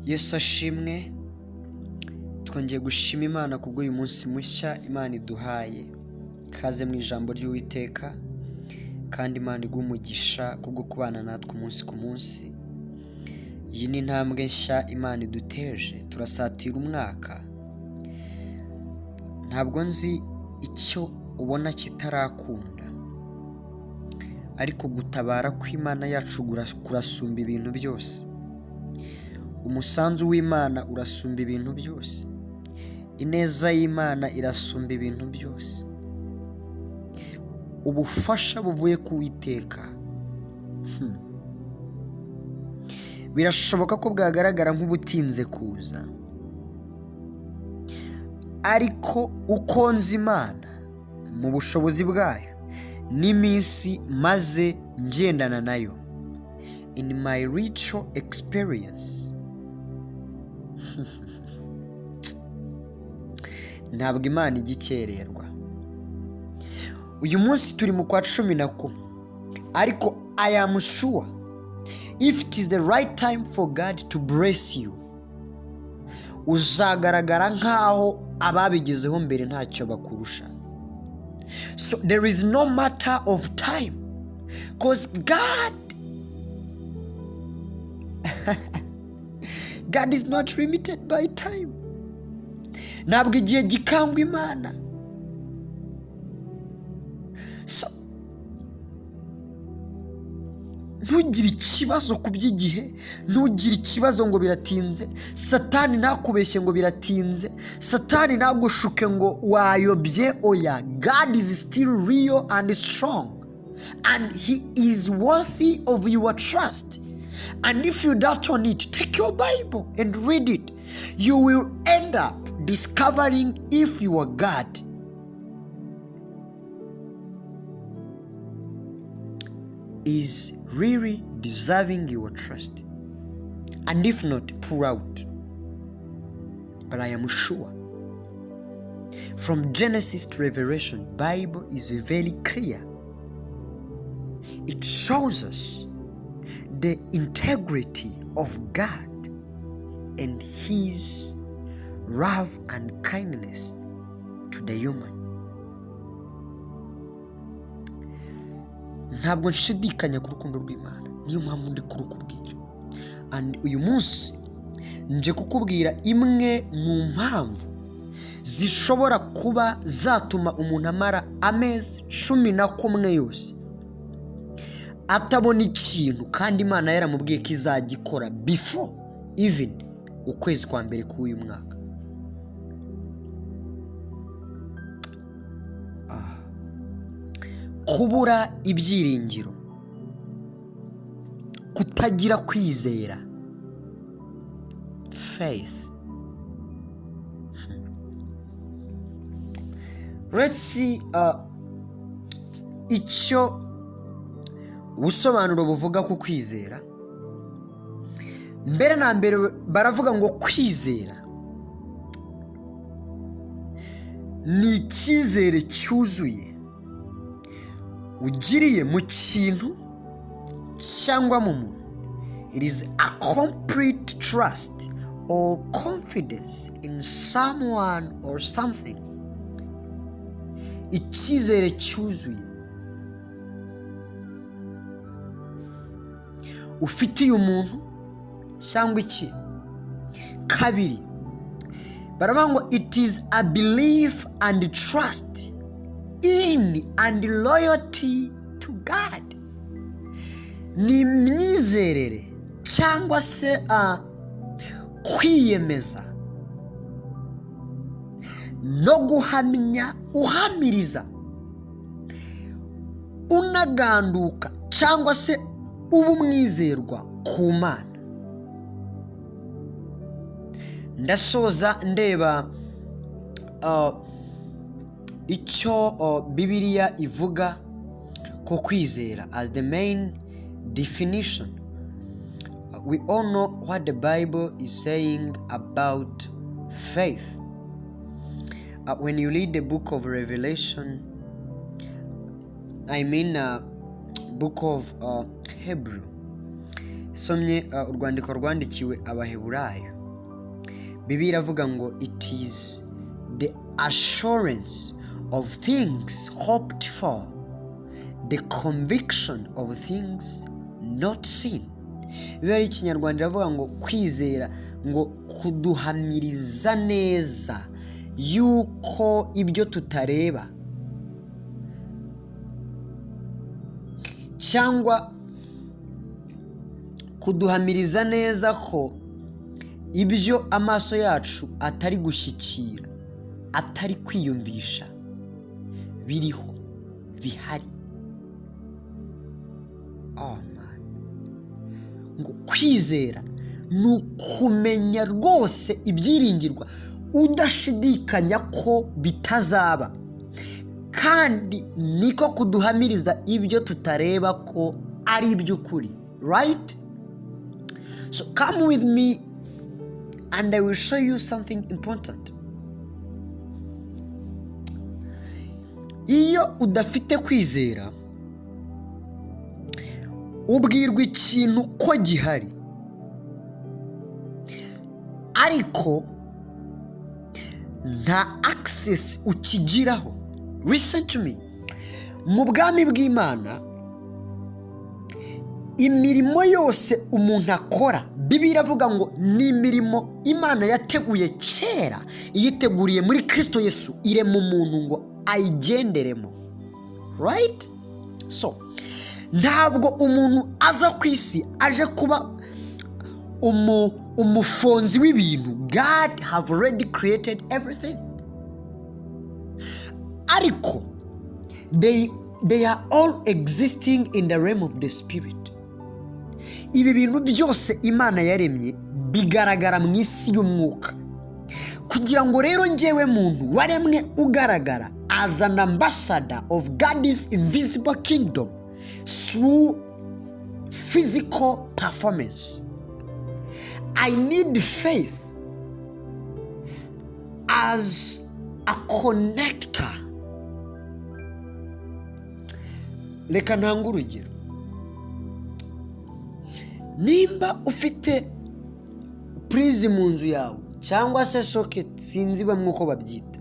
Yesu ashimwe. Twongeye gushima Imana kubw'uyu munsi mushya Imana iduhaye. Kaze mu ijambo ry'Uwiteka, kandi Imana iguhe umugisha kubwo kubana natwe umunsi ku munsi. Iyi ni intambwe nshya Imana iduteje, turasatira umwaka. Ntabwo nzi icyo ubona kitarakunda, ariko gutabara kw'Imana yacu kurasumba ibintu byose. Umusanzu w'Imana urasumba ibintu byose. Ineza y'Imana irasumba ibintu byose. Ubufasha buvuye ku Uwiteka, birashoboka ko bwagaragara nk'ubutinze kuza, ariko uko nzi Imana mu bushobozi bwayo n'iminsi maze ngendana nayo, in my ritual experience, ntabwo Imana ijya ikererwa. Uyu munsi turi mu kwa 11, ariko I am sure if it is the right time for God to bless you, uzagaragara nk'aho ababigezeho mbere ntacyo bakurusha. So there is no matter of time, because God is not limited by time. Ntabwo igihe gikangwa Imana. So, ntugire ikibazo ku by'igihe, ntugire ikibazo ngo biratinze, Satani ntakubeshye ngo biratinze, Satani ntagushuke ngo wayobye. Oya, God is still real and strong, and he is worthy of your trust. And if you doubt on it, take your Bible and read it. You will end up discovering if your God is really deserving your trust. And if not, pull out. But I am sure from Genesis to Revelation, Bible is very clear. It shows us the integrity of God and his love and kindness to the human. Ntabwo nshidikanya ku rukundo rw'Imana, niyo mpamvu ndi kurukubwira. And uyu munsi nje kukubwira imwe mu mpamvu zishobora kuba zatuma umuntu amara amezi 11 yose atabona ikintu, kandi Imana yaramubwiye ko izagikora before even ukwezi kwa mbere k'uyu mwaka. Kubura ibyiringiro, kutagira kwizera, faith. Let's see icyo ubusobanuro buvuga ku kwizera. Mbere na mbere baravuga ngo kwizera ni icyizere cyuzuye ugiriye mu kintu cyangwa mu muntu. It is a complete trust or confidence in someone or something. Icyizere cyuzuye ufitiye umuntu cyangwa iki. Kabiri, baravuga ngo it is a belief and trust in and loyalty to God. Ni imyizerere cyangwa se kwiyemeza no guhamya, uhamiriza, unaganduka cyangwa se uba umwizerwa ku Mana. Ndasoza ndeba icyo Bibiliya ivuga ko kwizera as the main definition. We all know what the Bible is saying about faith. When you read the book of Revelation, I mean, book of Hebrew, Somye urwandiko rwandikiwe Abaheburayo, Bibiliya iravuga ngo: "It is the assurance of things hoped for, the conviction of things not seen." Bibiliya y'Ikinyarwanda iravuga ngo kwizera ngo kuduhamiriza neza yuko ibyo tutareba, cyangwa kuduhamiriza neza ko ibyo amaso yacu atari gushyikira, atari kwiyumvisha, biriho, bihari. Oh man. Ngo kwizera ni ukumenya rwose ibyiringirwa udashidikanya ko bitazaba, kandi niko kuduhamiriza ibyo tutareba ko ari iby'ukuri. Right? So come with me and I will show you something important. Iyo udafite kwizera, ubwirwa ikintu ko gihari, ariko nta access ukigiraho. Listen to me. Mu bwami bw'Imana, imirimo yose umuntu akora, Bibiliya iravuga ngo ni imirimo Imana yateguye kera, iyiteguriye muri Kirisito Yesu, irema umuntu ngo ayigenderemo. Right? So ntabwo umuntu aza ku isi aje kuba umufonzi w'ibintu. God have already created everything, ariko they are all existing in the realm of the spirit. Ibi bintu byose Imana yaremye bigaragara mu isi y'umwuka. Kugira ngo rero ngewe muntu waremwe ugaragara as an ambassador of God's invisible kingdom through physical performance, I need faith as a connector. Reka ntange urugero. Nimba ufite purize mu nzu yawe cyangwa se socket, sinzi bamwe uko babyita,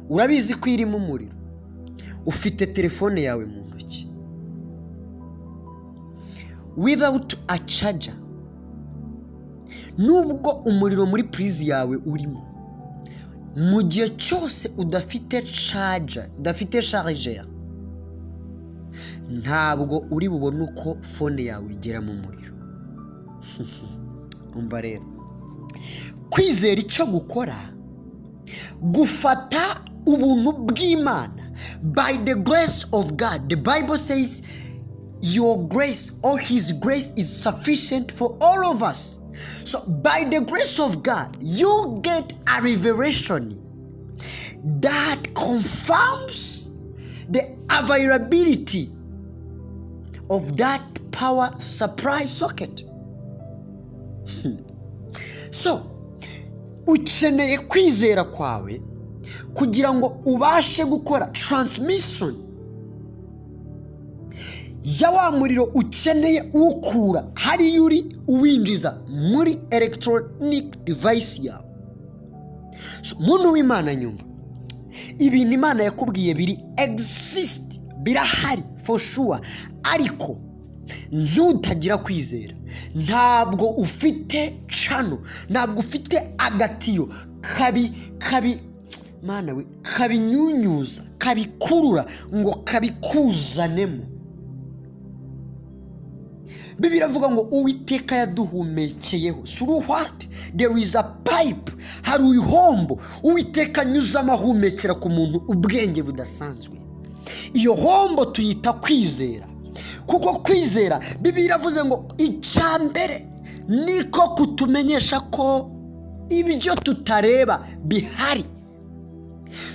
urabizi ko irimo umuriro, ufite telefone yawe mu ntoki, without a charger, nubwo umuriro muri purize yawe urimo, mu gihe cyose udafite charger, udafite chargeur, ntabwo uri bubone uko phone yawe igera mu muriro. Umva rero, kwizera icyo gukora, gufata ubuntu bw'Imana, by the grace of God. The Bible says your grace or his grace is sufficient for all of us. So by the grace of God you get a revelation that confirms the availability of that power supply socket. So ukeneye kwizera kwawe kugira ngo ubashe gukora transmission ya wa muriro ukeneye, uwukura hariya uri uwinjiza muri electronic device yawe. So, muntu w'Imana, nyumva, ibintu Imana yakubwiye biri exist, birahari for sure, ariko ntutagira kwizera, ntabwo ufite channel, ntabwo ufite agatiyo kabi kabi, mana we, kabinyunyuza, kabikurura ngo kabikuzanemo. Bibiliya iravuga ngo Uwiteka yaduhumekeyeho. Through what? There is a pipe, hari ihombo Uwiteka anyuzamo ahumekera ku muntu ubwenge budasanzwe. Iyo hombo tuyita kwizera, kuko kwizera, Bibiliya iravuze ngo icya mbere niko kutumenyesha ko ibyo tutareba bihari.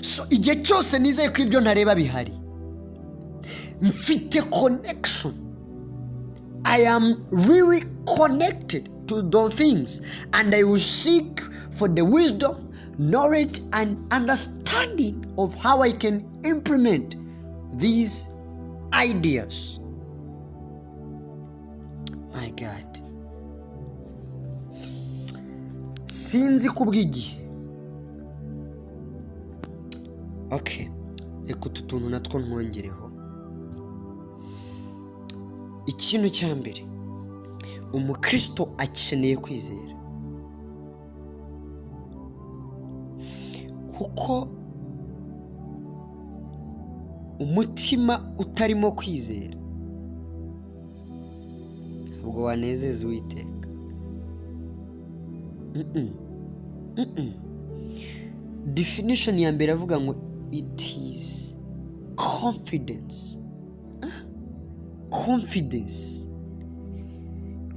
So igihe cyose nizeye ko ibyo ntareba bihari, mfite connection. I am really connected to those things and I will seek for the wisdom, knowledge and understanding of how I can implement these ideas. God, sinzi kubw'igihe. Okay, reka utu tuntu natwo ntwongereho. Ikintu cya mbere, umukristo akeneye kwizera, kuko umutima utarimo kwizera ntabwo wanezeza Uwiteka. Definition ya mbere avuga ngo it is confidence. Confidence,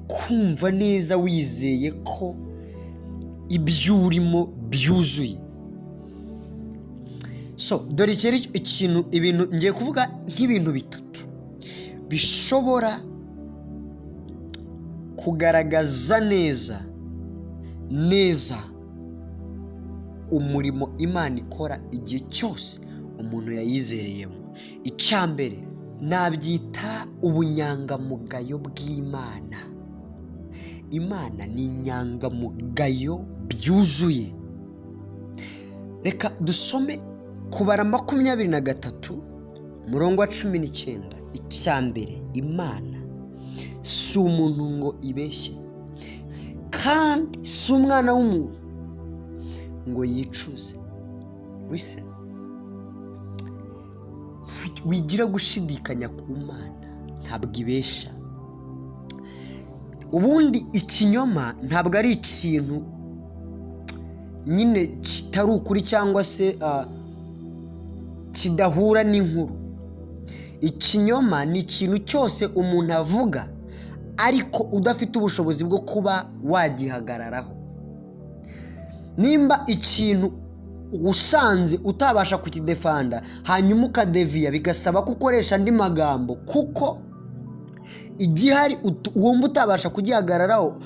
kumva neza wizeye ko ibyo urimo byuzuye. So dore iki ari ikintu, ibintu ngiye kuvuga nk'ibintu bitatu bishobora kugaragaza neza neza umurimo Imana ikora igihe cyose umuntu yayizereyemo. Icya mbere nabyita ubunyangamugayo bw'Imana. Imana ni inyangamugayo byuzuye. Reka dusome Kubara 23 umurongo wa 19. Icya mbere, Imana si umuntu ngo ibeshye, kandi si umwana w'umuntu ngo yicuze. Listen, wigira gushidikanya ku Mana, ntabwo ibeshya. Ubundi ikinyoma ntabwo ari ikintu nyine kitari ukuri cyangwa se kidahura n'inkuru. Ikinyoma ni ikintu cyose umuntu avuga ariko udafite ubushobozi bwo kuba wagihagararaho. Nimba ikintu usanze utabasha kukidefanda, hanyuma ukadeviya, bigasaba ko ukoresha andi magambo kuko igihari wumva utabasha kugihagararaho,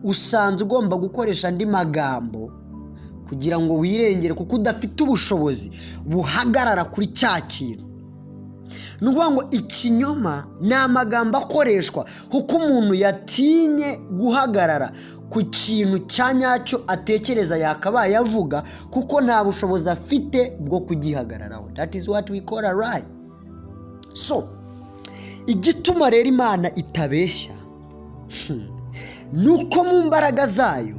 usanze ugomba gukoresha andi magambo kugira ngo wirengere, kuko udafite ubushobozi buhagarara kuri cya kintu. Ni ukuvuga ngo ikinyoma ni amagambo akoreshwa kuko umuntu yatinye guhagarara ku kintu cya nyacyo atekereza yakabaye avuga, kuko nta bushobozi afite bwo kugihagararaho. That is what we call a lie. So igituma rero Imana itabeshya ni uko mu mbaraga zayo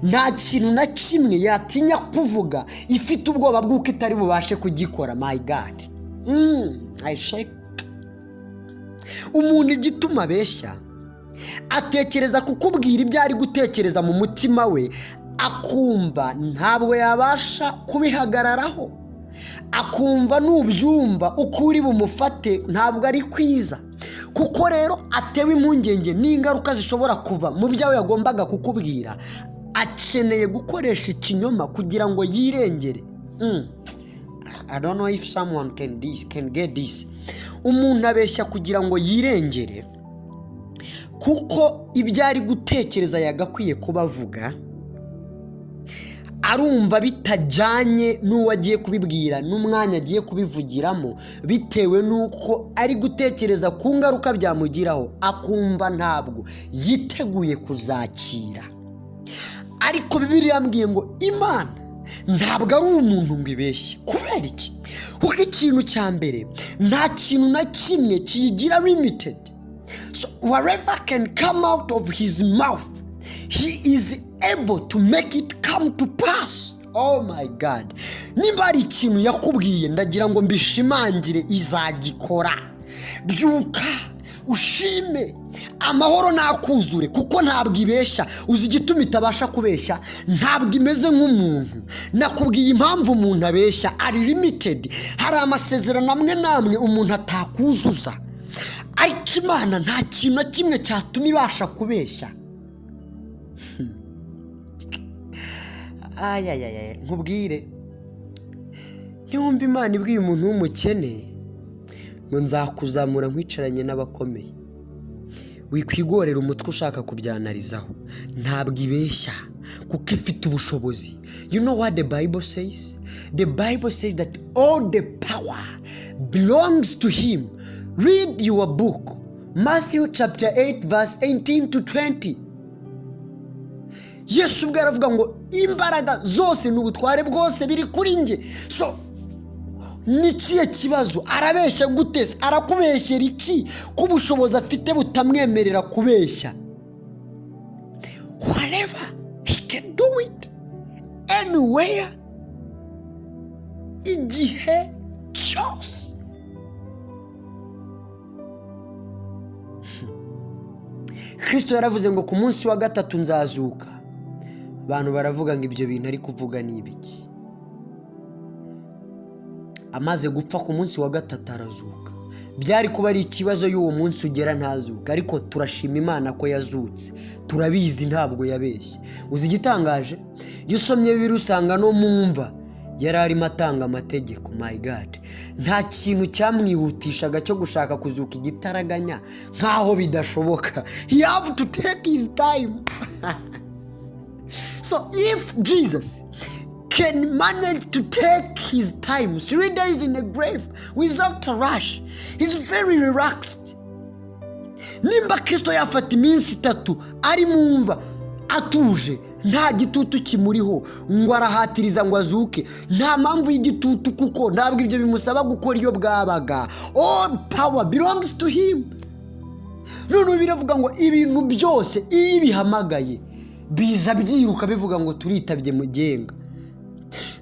nta kintu na kimwe yatinya kuvuga ifite ubwoba bw'uko itari bubashe kugikora. My God, I shake. Umuntu igituma abeshya, atekereza kukubwira ibyo ari gutekereza mu mutima we, akumva ntabwo yabasha kubihagararaho, akumva nubyumva uko uri bumufate ntabwo ari kwiza, kuko rero atewe impungenge n'ingaruka zishobora kuva mu byawe yagombaga kukubwira. Akeneye gukoresha ikinyoma kugira ngo yirengere. I don't know if someone can get this. Umuntu abeshya kugira ngo yirengere, kuko ibyo ari gutekereza yagakwiye kuba avuga arumva bitajyanye n'uwo agiye kubibwira n'umwanya agiye kubivugiramo, bitewe n'uko ari gutekereza ku ngaruka byamugiraho, akumva ntabwo yiteguye kuzakira. Ariko Bibiliya yambwiye ngo Imana ntabwo ari umuntu ngo ibeshye. Kubera iki? Kuko ikintu cya mbere, nta kintu na kimwe kiyigira limited. So whatever can come out of his mouth, he is able to make it come to pass. Oh my God, nimba hari ikintu yakubwiye, ndagira ngo mbishimangire, izagikora. Byuka ushime, amahoro nakuzure, kuko ntabwo ibeshya. Uzi igituma itabasha kubeshya? Ntabwo imeze nk'umuntu. Nakubwiye impamvu umuntu abeshya, ari limited. Hari amasezerano amwe n'amwe umuntu atakuzuza, ariko Imana nta kintu na kimwe cyatuma ibasha kubeshya. Ayayaya, nkubwire, ntiwumva Imana ibwiye umuntu w'umukene ngo nzakuzamura nkwicaranye n'abakomeye, wikwigorera umutwe ushaka kubyanarizaho. Ntabwo ibeshya kuko ifite ubushobozi. You know what the Bible says? The Bible says that all the power belongs to him. Read your book. Matthew chapter 8 verse 18 to 20. Yesu ubwe aravuga ngo imbaraga zose n'ubutware bwose biri kuri njye. So ni ikihe kibazo? Arabeshya gute se? Arakubeshyera iki ko ubushobozi afite butamwemerera kubeshya? Whatever, he can do it anywhere, igihe cyose. Kristo yaravuze ngo ku munsi wa gatatu nzazuka. Abantu baravuga ngo ibyo bintu ari kuvuga ni ibiki? Amaze gupfa ku munsi wa gatatu arazuka. Byari kuba ari ikibazo y'uwo munsi ugera ntazuka, ariko turashima Imana ko yazutse. Turabizi ntabwo yabeshye. Uzi igitangaje? Iyo usomye Bibiliya usanga no mu mva yari arimo atanga amategeko. My God, nta kintu cyamwihutishaga cyo gushaka kuzuka igitaraganya nk'aho bidashoboka. He have to take his time. So if Jesus can manage to take his time 3 days in the grave without a rush, he's very relaxed. Nimba Kristo yafata iminsi 3 ari mu mva atuje, nta gitutu kimuriho ngo arahatiriza ngo azuke, nta mpamvu y'igitutu kuko ntabwo ibyo bimusaba gukora iyo bwabaga. All power belongs to him. Noneho biravuga ngo ibintu byose iyo bihamagaye biza byiruka bivuga ngo turitabye mugenga.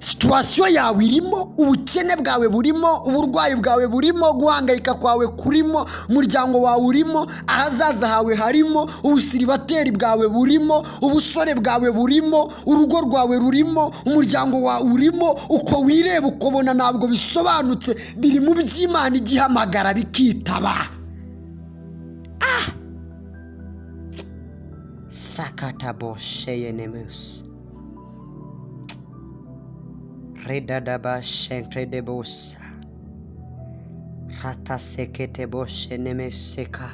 Situation yawe irimo, ubukene bwawe burimo, uburwayi bwawe burimo, guhangayika kwawe kurimo, umuryango wawe urimo, ahazaza hawe harimo, ubusiribateri bwawe burimo, ubusore bwawe burimo, urugo rwawe rurimo, umuryango wawe urimo, uko wireba ukabona ntabwo bisobanutse, biri mu by'Imana igihamagara bikitaba. Sakatabosheyenemus. Redadabashenkredebosa. Rataseketeboshenemeseka.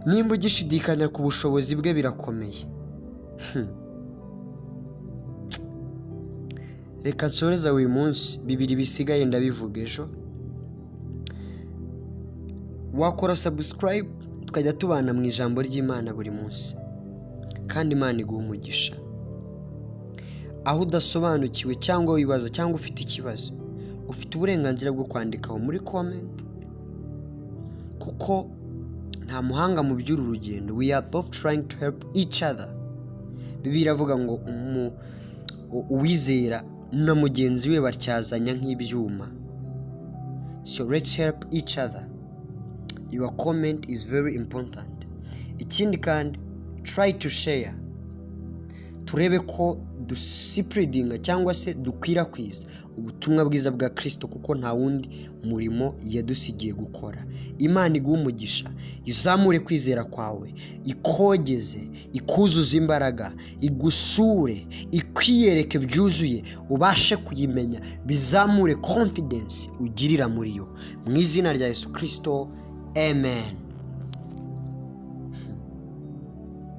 Nimba ugishidikanya ku bushobozi bwe birakomeye. Reka nsoreze uyu munsi, bibiri bisigaye ndabivuga ejo. Wakora subscribe tukajya tubana mu ijambo ry'Imana buri munsi, kandi Imana iguha umugisha. Aho udasobanukiwe cyangwa wibaza cyangwa ufite ikibazo, ufite uburenganzira bwo kwandikaho muri comment, kuko nta muhanga mu by'uru rugendo. We are both trying to help each other. Bibiliya iravuga ngo uwizera na mugenzi we batyazanya nk'ibyuma. So let's help each other. Your comment is very important. Ikindi kandi, try to share, turebe ko duspreadinga cyangwa se dukwirakwiza ubutumwa bwiza bwa Kristo, kuko nta wundi murimo yadusigiye gukora. Imana iguhe umugisha, izamure kwizera kwawe, ikogeze, ikuzuze imbaraga, igusure, ikwiyereke byuzuye, ubashe kuyimenya, bizamure confidence ugirira muri yo. Mu izina rya Yesu Kristo, amen.